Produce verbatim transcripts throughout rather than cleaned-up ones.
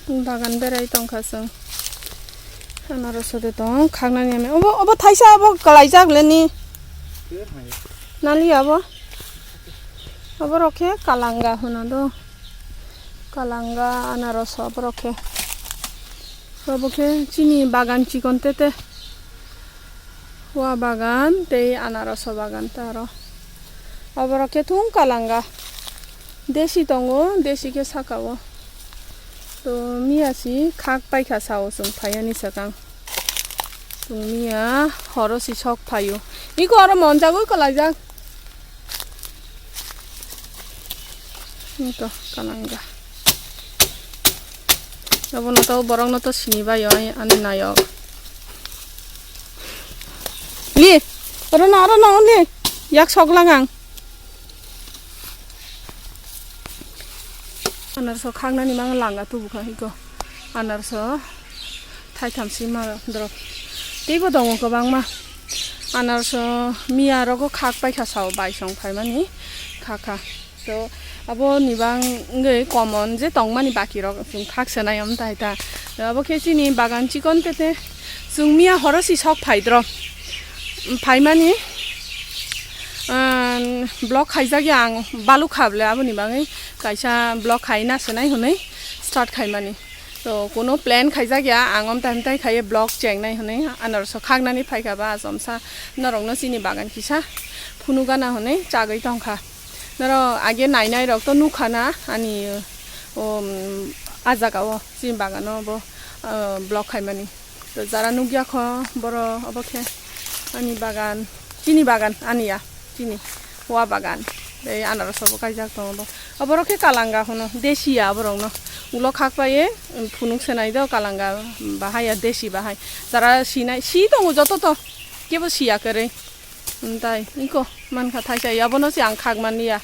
Bagan berai tongkha chwng. Anaros de tong khaknani ame. Obo, obo thaisa obo kalaijak leni. Nali abo. Obo rokhe kalanga hwno do. Kalanga anaros obo rokhe. Obo khe chini bagan chikon tete. Wa bagan tei anaroso bagan ta aro. Oborok khe thung kalanga. Desi tongo, desi khe saka o. To miya si khak paikha sao chwng phaiya ni swkang. Chwng miya horo si sok phaio. Iko aro monjagwi kwlaijak. Ito kalanga. Abono to borokno to sini bai o ani nayok. Li, oro no, oro no, li. Yak sok lang ang. Anarso khaknani mang langa tubu kha hiko. Anarso thaitham si ma drop. Teibo tongo kwbangma. Anarso miya rogo khak paikha sao bai song phaimani khakha. To abo ni bang wngwi common je tongmani baki rok chwng khak sanai om tai ta. To abo khe chini bagan chikon tete chwng miya horo si sok phai dro. Phaimani, um, block khaijak ya ang balu kha bole aboni bagwi kaisa block khai na sanai hwnwi start khaimani. To kuno plan khaijak ya ang om tai tai khaiye block chengnai hwnwi anarso khaknani phaikha ba achomsa norokno chini bagan kisa phunugana hwnwi chagwi tongkha. Norok age nainai rok to nukha na ani, um, a jaga o chini bagano bo, uh, block khaimani. To jara nukya kho boro obo khe ani bagan, chini bagan ani ya, chini wa bagan. Tei anaros obo kaijak tongo bo. Oborok khe kalanga hwno, desi ya oborokno. Ulo khak paiye, um, phunuk senai do kalanga bahai ya desi bahai. Jara sinai, si tongo joto to, kebo siya kwrwi. Umtai, iko, mankha thaisa, yabono se ang khak manliya.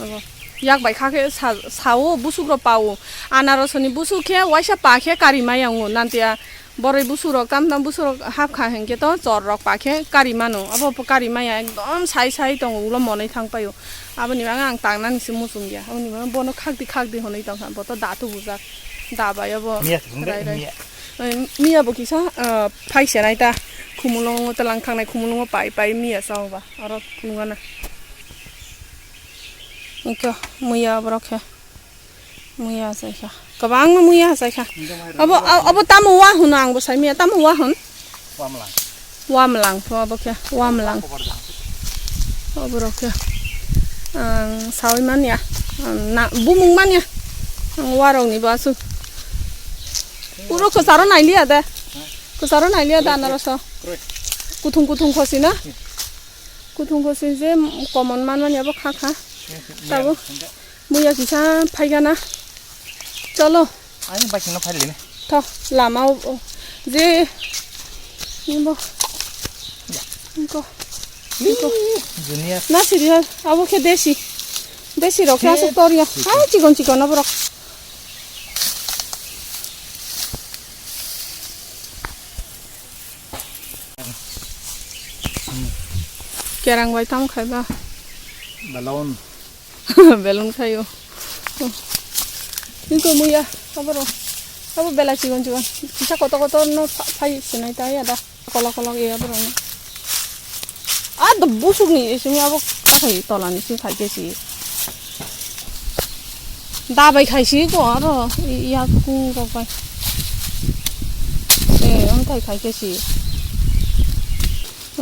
Abo, yak bai kha khe sa-, sao, busuk rok pao. Anarosoni busuk khe, waisa pa khe kari maya wngo, nantiya boroi busuk rok, tam tam busuk rok hap kha hinkhe to chor rok pa khe kari mano. Abo po kari maya, ekdom sai sai tongo, ulo monoi thang paio. Aboni bagwi ang tangnani se muchung ya. Aboni bagwi bono khakdi khakdi hwnwi tongkha, bo to da tubujak, da bai abo Miya se phunukde, rai rai. Miya. Eh, miya bo kisa, eh, phai se nai ta. Khumulungo, tei lang thangnai khumulungo pai pai miya chao ba. Aro phunukgana. Ito, muya borok khe. Muya achai kha. Kwbangma muya achai kha. Abo, abo tamo wa hwno ang bo sai miya, tamo wa hwn? Wamlang. Wamlang, to abo khe, wamlang. Oborok khe. Ang saui manya. Ang na, bumung manya. Ang warok ni bo aswk. Uro kwcharo nailiya de. Kwcharo nailiya de anaroso. Kuthung kuthung khosi na. Kuthung khosi je common man manya bo kha kha. Tabo. Muya kisa phaigana. Cholo. Ani bike no phailini. Tho, lama o, o. Je. Nimbo. Ingko. Ingko. Junior. Na siri ha, abo khe desi. Desi rok khe aswk tor ya. Ha, chikon chikon abo rok. Kerang bai tamo khai ba? Balon. Balon khaio. Niko muya, abo ro. Abo bela chikon chikon. Kisa kotor kotor no pha-, phai sinai ta ya da. Kolok kolok ya abo ro. A do busuk ni simi abo kha khai tola ni si khai ke si. Da bai khai si ko aro ya kung rok bai. Eh, ang khai khai ke si.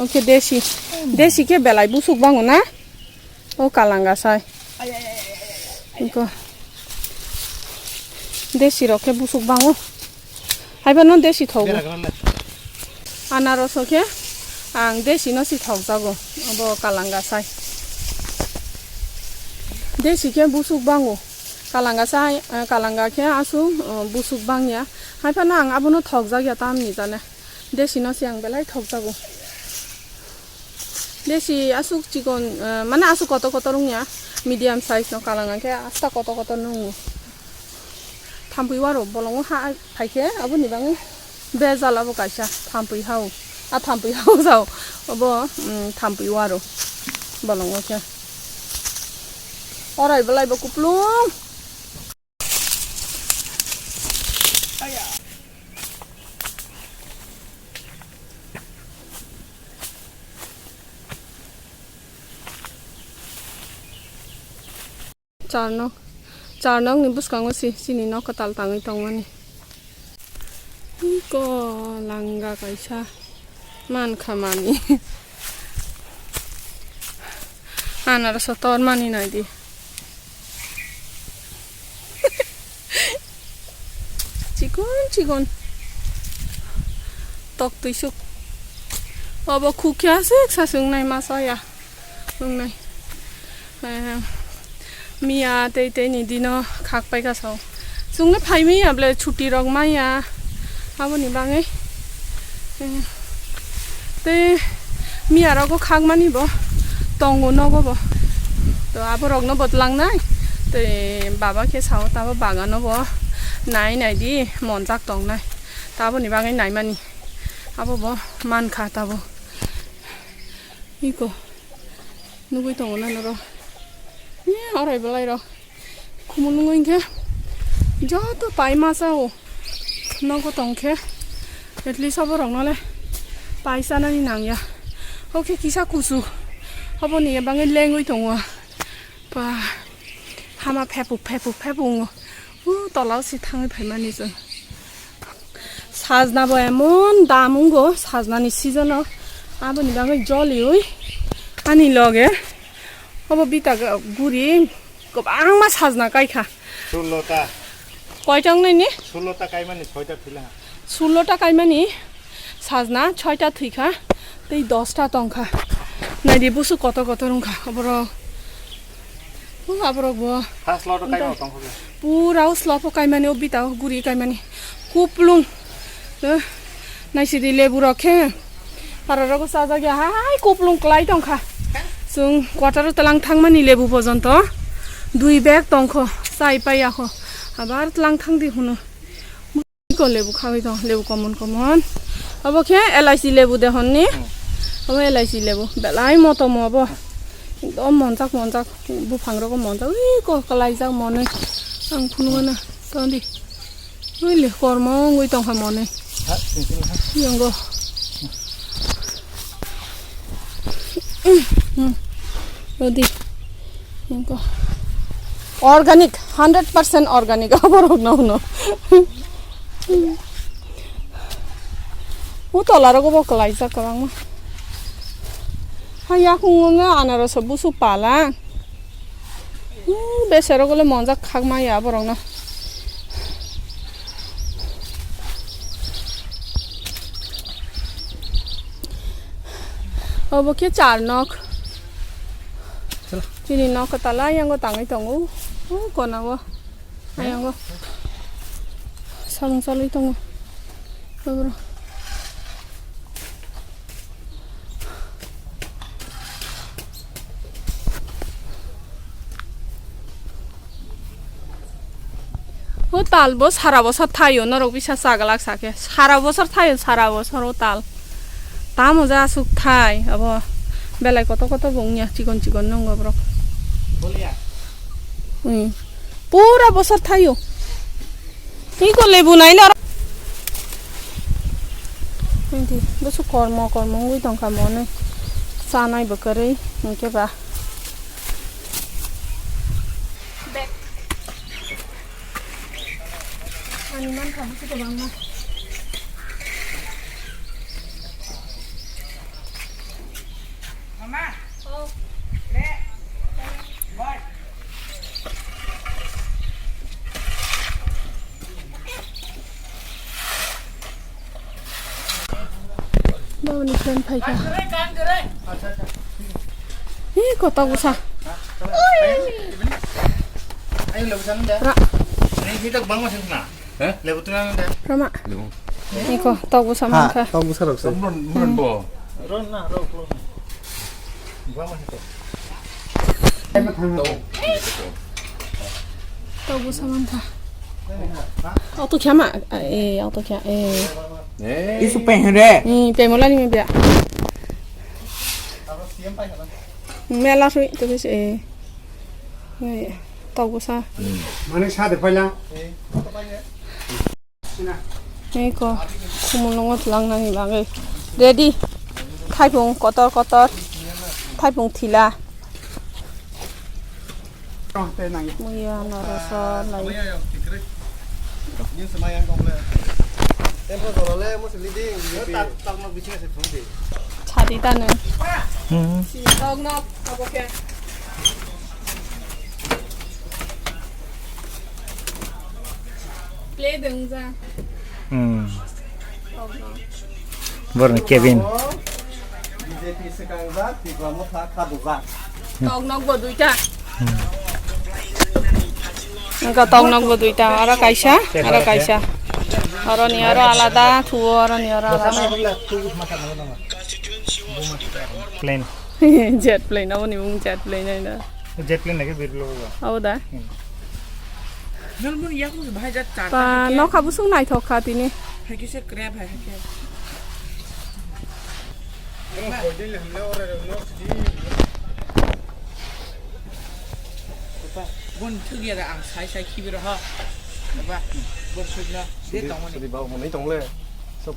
Oke, desi. Desi ke belai busuk bango na? O kalanga sai. Iko. Desi rok khe busuk bango. Haiba no desi thogo. Anaros o khe ang desi no si thok jago. Obo kalanga sai. Desi khe busuk bango. Kalanga sai, eh, kalanga khe aswk, eh, busuk bangya. Haiphano ang abono thok jak ya tamni jane. Desi no se ang belai thok jago. Desi aswk chikon, eh, mane aswk kotor kotor wngya, medium size no, kalanga khe asta kotor kotor no wngo. Thampui waro bolongo ha phaikhe aboni bagwi bejal abo kaisa thampui hao. A thampui hao jao obo, mm, thampui waro bolongo khe. Orai belai bo kuplung. Charnok, charnokni bwskango si chini nok kwtal tangwi tongmani. Iko langa kaisa mankha mani. Anarso tormani naidi. Chikon chikon. Tok twisuk. Obo khukya sik sasung nai masa ya. Wngnai. Eh, miya tei tei ni dino khak paikha sao. Chwngno phai manya ble chuti rok manya. Aboni bagwi. Eh, tei miya rogo khakmani bo tongo nogo bo. To aborokno bo tlangnai. Tei baba khe sao tabo bagano bo nai nai di monjak tongnai. Taboni bagwi naimani. Abo bo mankha tabo. Iko. Nugui tongo na noro. Ni orai belai ro. Kumun nungui khe joto pai masa o. Nogo tong khe at least oborok no le pai chanani nang ya. O khe kisa kusu. Oboni bangwi lengwi tongo. Pa hama phepu phepu phepu wngo. U tola o si thangwi phaimani chwng. Sajna bo emon dam wngo, sajna ni season o. Aboni bagwi joliui ani loge obo bita ga-, guri kwbangma sajna kaikha. Sullo ta. Koita wngnai ni? Sullo ta kaimani soita thwila. Sullo ta kaimani sajna soita thwikha. Tei dosta tongkha. Naidi busu kotor kotor wngkha oborok. O aborok bo. First lot o kaima tongkha. Pura o slope o kaimani, o bita o guri kaimani. Kuplung. Eh, naisidi lebu rok khe. Para rogo sajak ya hai kuplung klai tongkha. Chwng quarter o tlang thangmani lebu pojonto dui bag tongkho. Chai paiya kho. Abar tlang thangdi hwnwi. Iko lebu khagwi tong, lebu common common. Abo khe elaichi lebu de honni. Hmm. Abo elaichi lebu. Belai motom abo. Ekdom monjak monjak. Buphang rogo monjak. Ui ko kalaijak monwi. Ang phunukgana. Tondi. Ui le kormo wngwi tongkha monwi. Ha, sini, sini, ha. Yongo. Hmm. Rodi. Yongo. Organic, hundred percent organic. Aborok no, no. O tola rogo bo kalaijak kwbangma. Ha yakung wngkha anaros busu pala. Uh, besero gole monjak khakma ya borokno. Obo khe char nok. Chini nok kwtal ayang o tangwi tongo. Uh, kona o. Ayango. Samung salwi tongo. Tabro. O tal bo sara bosor thaio, norok bisa chaglak sakhe. Sara bosor thaio, sara bosor o tal. Tamo ja aswk thai abo belai kotor kotor bo wngya, chikon chikon nwngo borok. Bolia. Hmm. Pura bosor thaio. Tei ko lebu nai noro. Tei bosok kormo kormo wngwi tongkha monwi. Chanai bo kwrwi hwnkhe ba. Ani mankha bwswk kwbangma. Mama. Oh. Le. Boy. Bawni friend phaikha. Hi, kotok bwsa. Ayo, lebu sana deh. Ra. Ini kita bang masih sana. Hah? Lebu tuh nang deh. Rama. Lebu. Iko, tok bwsa mankha. Tok bwsa rok se. Ron, ron bo. Ron na, ron, ron. Bang masih tuh. Tok bwsa mankha. Auto kya ma? Eh, auto kya? Eh. Eh. Isu peng re. Eh, peng mola ni me bia. Mela sui to bis eh. Eh, tok bwsa. Mane sa de phaila. Eko, khumulwngo twlangnani bagwi. Ready. Thaipung kotor kotor. Thaipung thila. Muya, noroso, lai. Chadi tano. Hmm. Play dong ja. Hmm. Borni Kevin. B J P swkang jak, Tipra Motha kha dujak. Tok nok bo duita. Wngkha tok nok bo duita. Oro kaisa, oro kaisa. Oroni oro alada, thuo oroni oro alada. Plane. Jet plane, aboni mung jet plane hai na. Jet plane naikhe birlo ba. Abo da. Hmm. Nalmani yakung se bahai jat char ta Ba, hai khe. Nokha busung naithok kha tini. Hai khe se crab hai, hai khe. Bon thugya da ang sai sai khibiro ha. Ba, bon thugna. De tongmani. Sudi bau hwnwi tongle. So,